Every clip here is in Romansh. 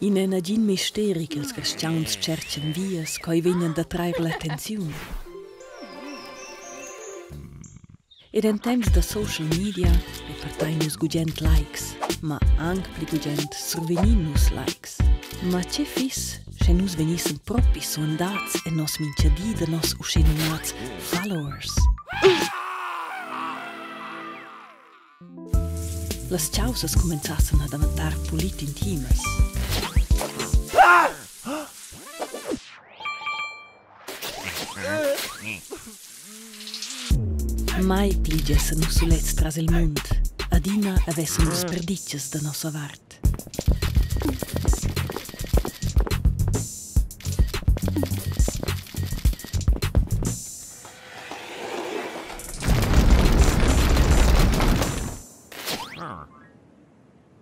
I n'è nagin misteri ch'ils cristians tschertgan vias co i vegnan da trair l'attenziun. Ed en temps da social media repartain nus gugent likes, ma anc pli gugent survegnin nus likes. Ma tge fiss, sche nus vegnissan propi suandads en noss mintgadi da noss uschenumnads followers? Las chaussas cumenzassan a daventar pulit intimas. Mai pli giessan nus sulets tras il mund. Adina avessan nus perditgas da nossa vart.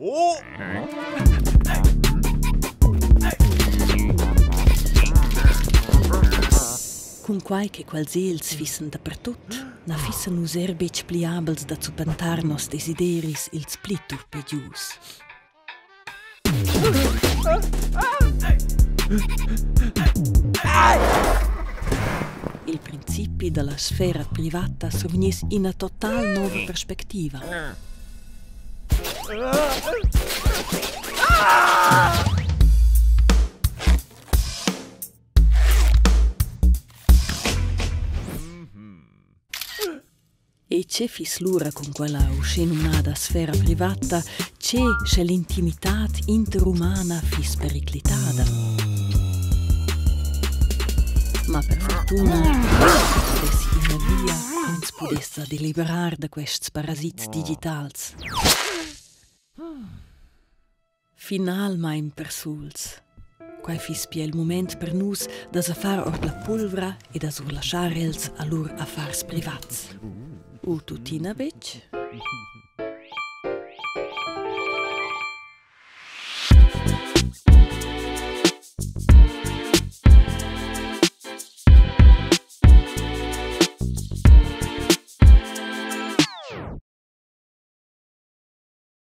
Oh! Cunquai che quels els fissen dapertut, na fissan nus er betg pli abels da zuppentar noss desideris ils pli turpegius. Il principi dalla sfera privata survegniss ina total nova perspectiva. E che fiss lura cun quella uschenumnada sfera privata, che sche l'intimitad interumana fiss periclitada? Ma per fortuna dessi ina via ch'ins pudess sa deliberar da quests parasits digitals. Finalmein persuls. Quei fiss pia il mument per nus da sa far ord la pulvra e da surlaschar els a lur affars privats. U tuttina betg?